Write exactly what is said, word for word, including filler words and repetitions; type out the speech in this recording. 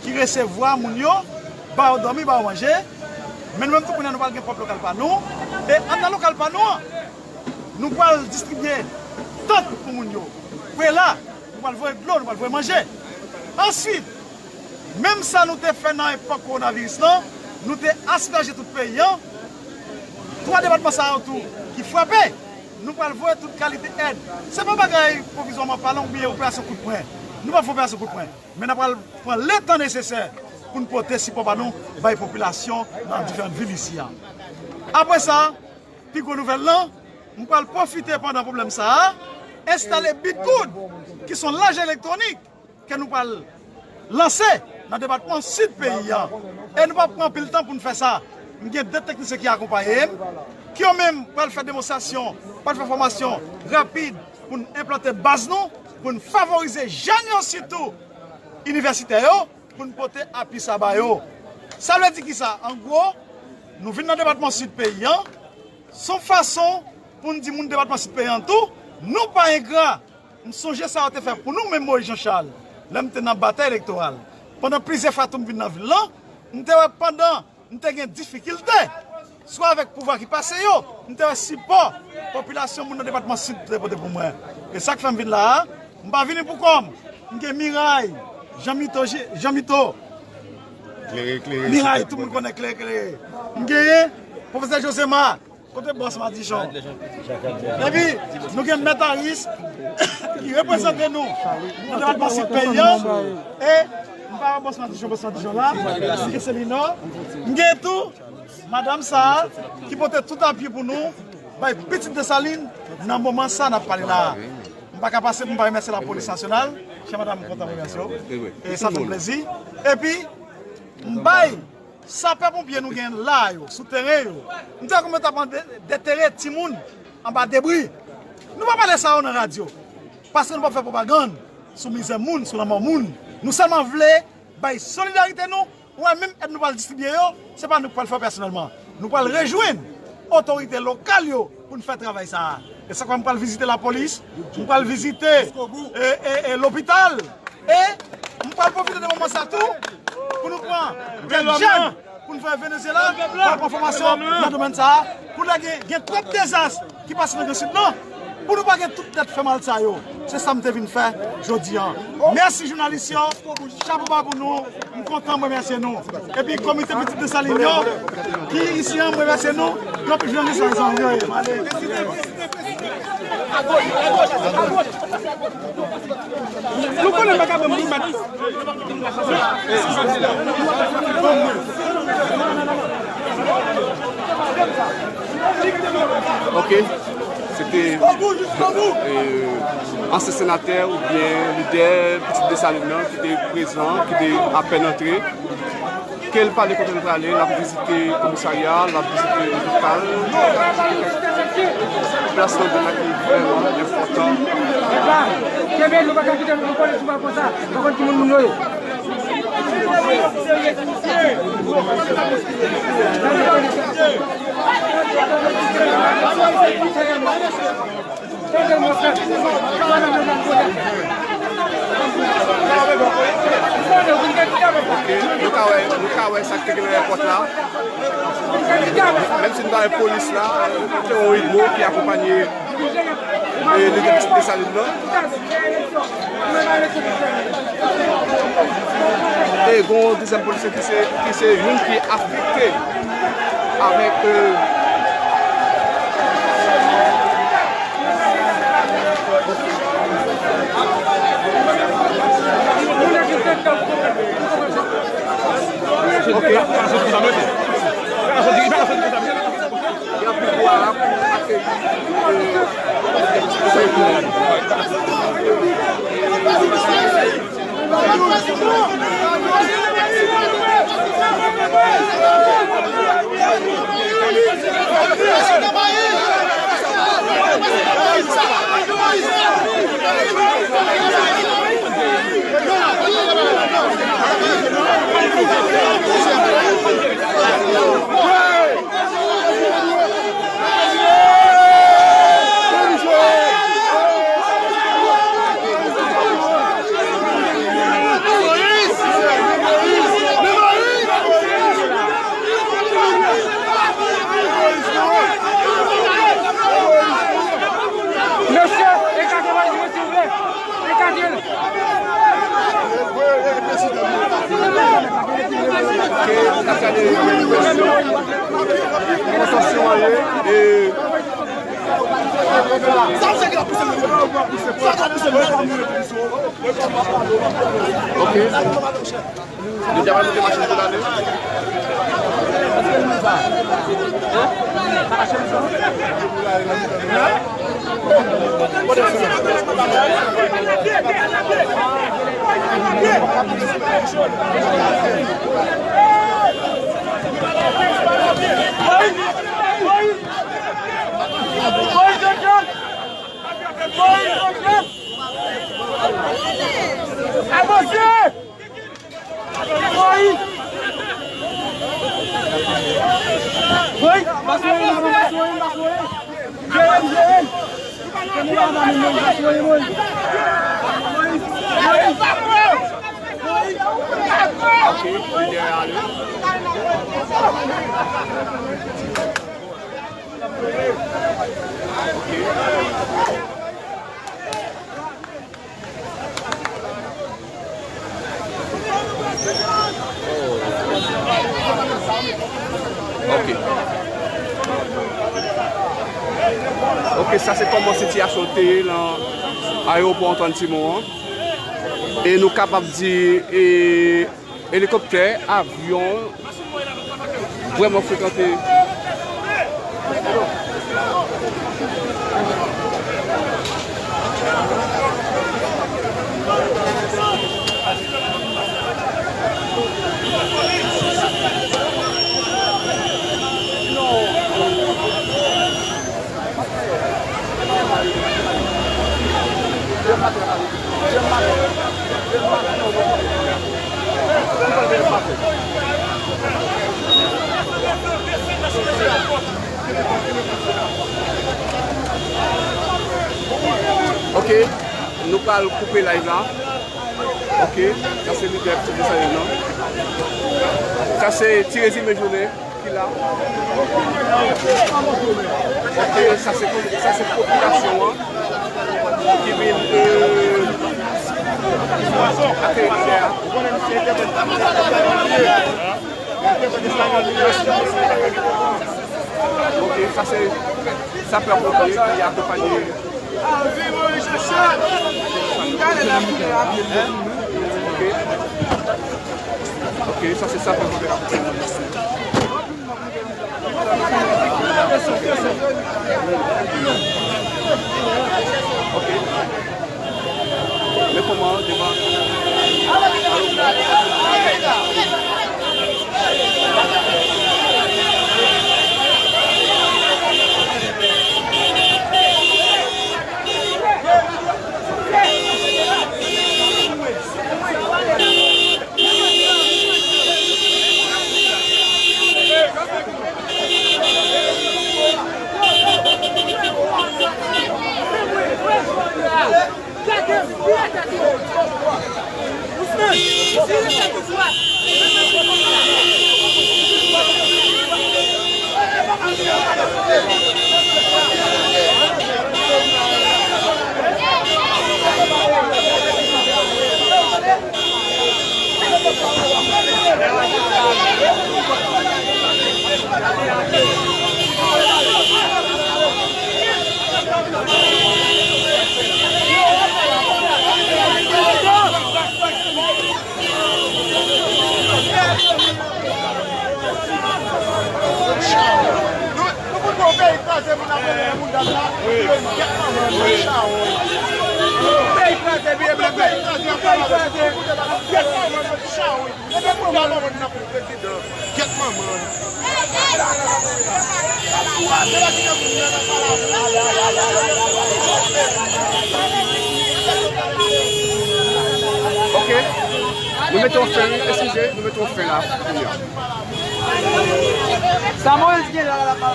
ki resevwa moun yo, ba yo dòmi, ba yo manje. Men nou menm tou kounye a nou pral gen pwòp lokal pa nou. E anndan lokal pa nou an, nou pral distribye tant pou moun yo. Prela, nou pral voye dlo, nou pral voye manje. Answit, menm sa nou te fè nan epòk kowonaviris lan, nou te asperje tout peyi an. Twa depatman sa yo tou ki frape, nou pral voye tout kalite èd. Se pa bagay pwovizwaman palan oubyen operasyon kout pwen. Nou p ap fè operasyon kout pwen. Men n ap pral pran letan nesesè pou n pote sipò pa nou bay popilasyon nan diferan vil isi a. Apre sa, pi gwo nouvèl lan, m pral pwofite pandan pwoblèm sa a, enstale Bitgoud, ki se yon laj elektwonik ke nou pral lanse nan depatman sid peyi a. E nou p ap pran anpil tan pou n fè sa. M gen de teknisyen ki akonpaye m, ki yo menm pral fè demonstrasyon, pral fè fòmasyon rapid pou n enplante baz nou, pou n favorize jèn yo sitou, inivèsitè yo, pou n pote api sa ba yo. Sa vle di kisa? An gwo, nou vin nan depatman sid peyi an, se yon fason pou n di moun depatman sid peyi an tou, nou pa engra. M sonje sa yo te fè pou nou menm Moyiz Jan Chal, lè m te nan batay elektoral. Pandan plizyè fwa tou m vin nan vil lan, m te wè pandan m te gen difikilte, swa avèk pouvwa ki pase yo, m te wè sipò popilasyon moun nan depatman sid te pote pou mwen. E sa k fè m vin la a, m pa vini pou kò m. M gen Miray, Jan Mito, Jan Mito, Klere, klere. Miray, tout moun konnen Klere, Klere. M genyen Pwofesè Josema, kote bòs Madichon. Epi, nou gen Mèt Aris, ki reprezante nou nan depatman sid peyi an. E, m pa wè bòs Madichon, bòs Madichon la, m gen Selinò. M gen tou madanm sa a, ki pote tout apui pou nou, bay pitit Desalin, nan moman sa n ap pale la a. M pa ka pase pou m pa remèsye lapolis nasyonal. Chè madanm, m kontan remèsye w. E sa fè m plezi. Epi, m bay sapè ponpye nou gen la yo, sou teren yo. M te wè kòman yo t ap de-, detere timoun anba debri. Nou pa pale sa yo nan radyo. Paske nou p ap fè pwopagann sou mizè moun, sou lanmò moun. Nou sèlman vle bay solidarite nou. Ou wè, menm èd nou pral distribye yo, se pa nou k pral fè yo pèsonèlman. Nou pral rejwenn otorite lokal yo pou n fè travay sa a. E sa k fè m pral vizite lapolis, m pral vizite, e, e, e, lopital. E m pral pwofite de moman sa tou pou nou pran kèk jèn pou n voye Venezyela, pou al pran fòmasyon nan domèn sa a, pou lè gen, gen twòp dezas ki pase nan Gran Sid lan, pou nou pa gen tout tèt fè mal sa yo. Se sa m te vin fè jodi a. Mèsi jounalis yo, chapo ba pou nou, m kontan, m remèsye nou. Epi komite Pitit Desalin yo, ki isi an, m remèsye nou. Yo, jounalis yo, m ale. Nou konnen pa ka ban m pou mèt. Ok. Se te, eh, ansyen senatè oubyen lidè Pitit Desalin nan ki te prezan, ki te apèn antre. Ke l pale kote l prale, l ap vizite komisarya, l ap vizite lopital. Plas nan vil la ki vrèman enpòtan. Epa, kenbe, nou pa ka kite nou konnen sou pa konsa. Pa konn ki moun moun yo ye. Ok, nou ka wè, nou ka wè sa k te gen nan èpòt la. Menm si nou pa wè polis la, se yon Igbo ki akonpanye, e, lidè Pitit Desalin nan. E gen yon dezyèm polisye ki se, ki se youn ki afekte avèk, e, ok. Gen anpil bwa pou akeyi, e, Kòman tansyon an ye? E Ok. Nou deja pral monte machin pou n ale. Avanse! Woy! Woy! Pase woy, pase woy, pase woy! Jere l, jere l! Pase woy, woy! Woy! Woy! Ok, li dèyè ale. Ok. Ok, sa se kòman sitiyasyon te ye nan ayewopò Antoine Simon an. E nou kapab di, e, elikoptè, avyon, vrèman frekante. Ok, nou pral koupe live la. Ok, sa se lidè Pti Dessalines nan. Sa se ti rezime jounen ki la. Ok, sa se, sa se popilasyon an ki vin, euh, akèyi lidè a. Ok, sa se sapè pompe ki akonpanye. Ok. Ok, sa se sapè pompe k akonpanye. Ok. Men kòman devan. Nou, nou konn wè yon peyi kraze, moun ap rele moun dam la, wi, kèt manman l, chawony. Yon peyi kraze, vye blan, peyi kraze, kèt manman l, chawony. Epi moun dam la, moun nan pou prezidan, kèt manman l. Ok. Nou mete yon fen, wi, eskize, nou mete yon fen la, kounye a. Sa Moyiz gen la, la, la.